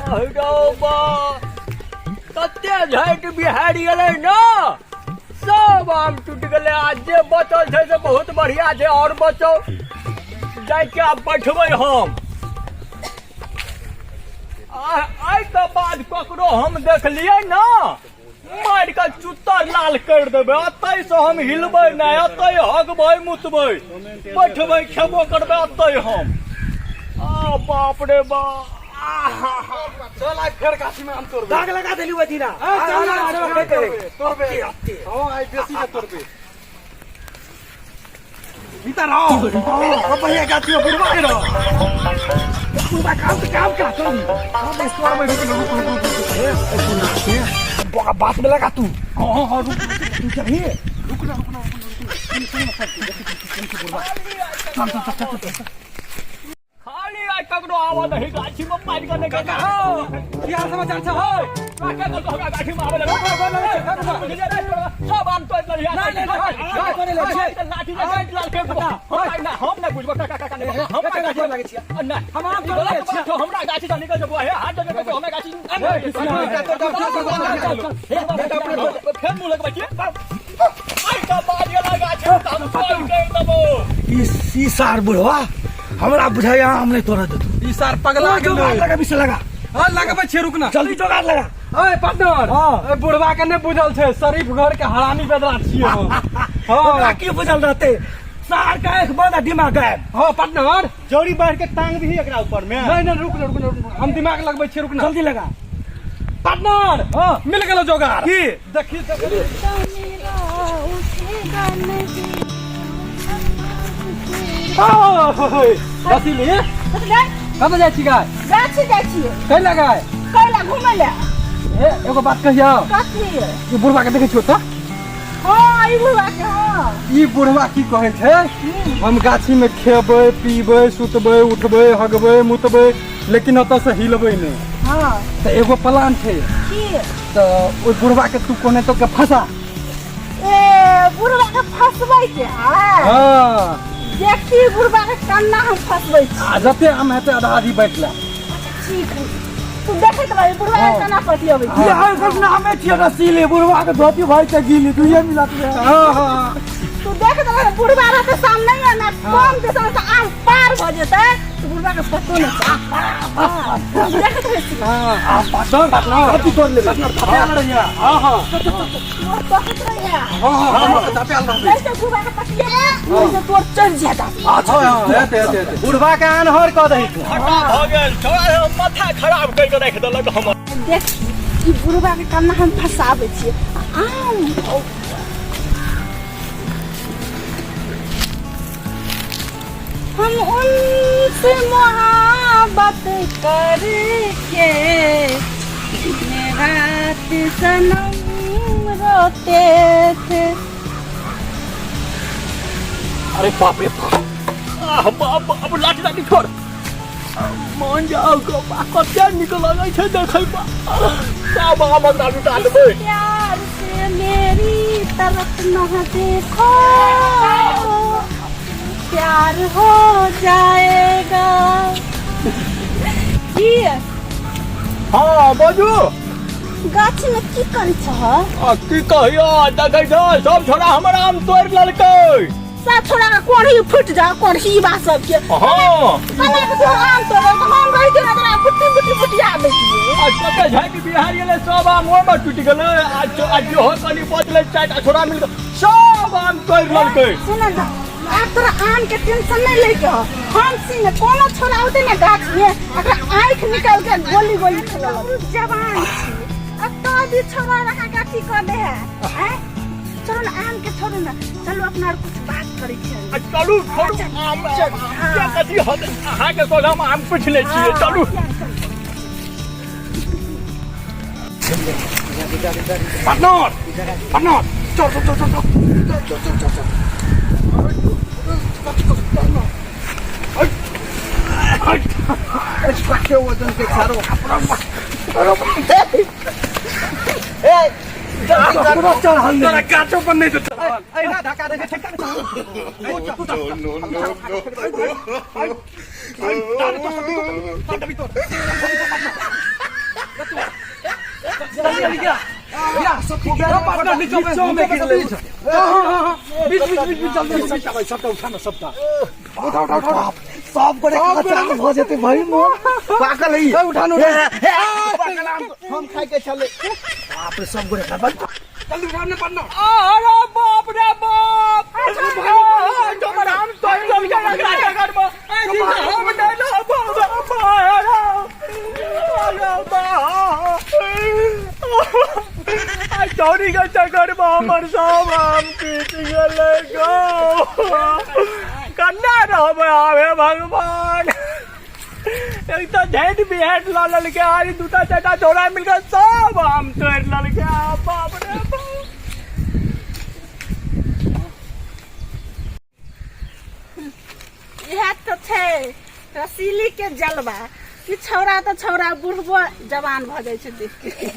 आह रौ बा, कते झाटि बिहारि गेलै ने, सब आम टूटि गेलै। आ जे बचल छै से बहुत बढ़िया छै, आओर बचौ जाइके आब बैठबै हम। आइके बाद ककरो हम देखलियै ने, मारि कऽ चुत्तर लाल करि देबै। एतै से हम हिलबै नहि, एतै हगबै मुतबै बैठबै खेबो करबै एतै हम। आ बाप रे बाप, चल आइ फेर गाछी में आम तोड़बे। दाग लगा देली ओहि दिना। चल ना, तोड़बे तोड़बे। हाँ, आइ बेसी के तोड़बे। भीतर आओ। अब भैया गाछी में बुढ़वा है रहो। बुढ़वा काम से काम करा चल। हम इस तोड़बे। रुक रुक रुक रुक, बात में लगा तू। हाँ हाँ, रुक। तू चाहिए। रुक ना, रुक ना, रुक ना, सुन सुन ना, सर देखी बुढ़वा। चल चल चल चल चल। खाली आइ ककरो आबऽ दही गाछी में, मारि कऽ नहि। काका हो, की हाल समाचार छै हो? के कहलको हमरा गाछी में आबऽ लगे? सब आम तोड़ि देलही। नहि, नहि, नहि, लाठी से काटि लाल कर देबो। हम नहि, हम नहि बुझबो काका, काका नहि, हम काका, गोर लागै छियै। नहि, हम आम तोड़ै गलत छियै। बात छौ, हमरा गाछी से निकल जेबो, हे हाथ दे दे, हमरा गाछी। फेर मुँह लगबै छियै। आइ का बाद गेला गाछी में तऽ हम तोड़ि कर देबो। ई सार बुढ़वा हमरा बुझाइया आम नहीं तोड़ देतो। ई सार पगला ओ जोगाड़ गेलै। लगा, विष लगा। हां, लगबै छियै, रुक ना। जल्दी जोगाड़ लगा। ओए पार्टनर। हाँ। ए बुढ़वा के नहीं बुझल छै, शरीफ घर के हरामी बेदरा छियै हम। ओकरा हाँ। की बुझल रहते? सार का एक बंद आ दिमाग गायब। हाँ पार्टनर। जौरी बाढ़ के टांग भी एकरा ऊपर में। नहीं नहीं, रुक ना, रुक ना, रुक ना, हम दिमाग लगबै छियै, रुक ना। जल्दी लगा। पार्टनर। हाँ। मिल गेलो जोगाड़। की? देखी देखी। मेरा उठेगा नहीं। रसीली, कतऽ जाइ छी गाय? गाछी जाइ छियै। कैला गाय? कैला घुमै लए। ए, एगो बात कहियौ? कथी? ई बुढ़वा के देखै छियौ तऽ? हँ, ई बुढ़वा के, हँ। ई बुढ़वा की कहै छै, हम गाछी में खेबै पीबै सुतबै उठबै हगबै मुतबै, लेकिन ओतऽ से हिलबै नहि। हँ। तऽ एगो प्लान छै। की? तऽ ओहि बुढ़वा के तू कोने तो के फंसा। ए, बुढ़वा के फंसबै के है? हाँ। देखी बुढ़वा के कन्ना हम फंसबै छी। आ जते आम हेतै आधा आधी बाँटि ले। ठीक है, तू देखैत रही बुढ़वा के हाँ। कन्ना पतियबै छी। ये है कृष्ण, हमें छियै रसीली, बुढ़वा के धोती भाई के गीली दुइये मिलत रहे। हाँ हाँ। तू देखैत रही, बुढ़वा रहतै सामने ही ना, कम देसन से आम पार भऽ जेतै तऽ बुढ़वा के पतो नहि छै। हाँ, देखैत रहै छी। हाँ पार्टनर, पार्टनर, धोती तोड़ लेबै। धपे रहिया। हाँ हाँ। तू कहैत रहिया। हाँ हाँ हाँ, धपे रहबे। जैसे बुढ़वा के पतियेबै वैसे तोर चढ़ि जायत। अच्छा, हाँ, हेते हेते हेते। बुढ़वा के आनहर कऽ दही तू। घाटा भऽ गेल, छोड़ा, माथा खराब करि कऽ राखि देलक हमर। देख, ई बुढ़वा के कन्ना हम फंसाबै छियै आ आम। हम उनसे मोहब्बत करके दिन रात सनम रोते थे। अरे बाप रे बाप, आह बाप बाप, लाठी लाठी छोड़, मन जाओ गो बा, कते नीक लगै छै देखै बा, सब आम हमरा लुटा देबै। प्यार से मेरी तरफ न देखो, प्यार हो जाएगा। की? हाँ, बाजू। गाछी में की करै छह? आ की कहियो, देखै छ सब छोड़ा हमर आम तोड़ि लेलकै। सब छोड़ा के कोढ़ी फुटि जाओ, कोढ़ी बा सबके। हाँ। कना के तोर आम तोड़े तऽ हम रहि गेल तोरा फुटी फुटी फुटिया दैतियै। आ कते झाँकि बिहार गेलै, सब आम ओहिमे टूटि गेलै। आ आ जेहो कनि बचलै, चारिटा छोड़ा मिल कऽ सब आम तोड़ि लेलकै। सुन न, आब तोरा आम के टेंशन नहीं लेके हो। हम सी ने कोनो छोड़ा होते ने गाछ में, अकरा आँख निकाल के गोली गोली खेलऽ लगतै। जवान छी आ तो भी छोड़ा रहा के अथी कर दे है हैं? छोड़ू ना आम के, छोड़ू ना, चलू अपना और कुछ बात करै छियै। आ चलू, छोड़ू आम के कथी होत, अहाँके सोझामे हम आम पूछि लै छियै, चलू। पार्टनर, पार्टनर, चल चल चल चल चल चल चल चल। तोरा गाछो पर नहीं देतो। धक्का दे छै। गिरा गिरा सब गिरा पार्टनर नीचा में नीचा में बीच हां हां हां बीच बीच बीच बीच जल्दी सबटा भाई सबटा उठा ना सबटा उठा उठा उठा सब गोरे खचान भऽ जेतै भाई मोन पागल है उठा ना पागल हम खाइ के छलै बाप रे सब गोरे खा जल्दी उठा ना पार्टनर अरे बाप रे बाप तोमर हम तो चल के एकरा जगह में ऐसी हम नहीं लो बाप अरे बाप आ चोरी के चक्कर में हमर सब आम पीट गेलै गो कन्ना रहबै आवे भगवान एक तऽ झेट बिहेट लऽ लेलकै आ ई दूटा चारिटा छौड़ा मिलके सब आम तोड़ि लेलकै आ बाप रे बाप इएह तऽ छै रसीली के जलवा कि छौड़ा तऽ छौड़ा बुढ़बो जवान भऽ जाइ छै देख के।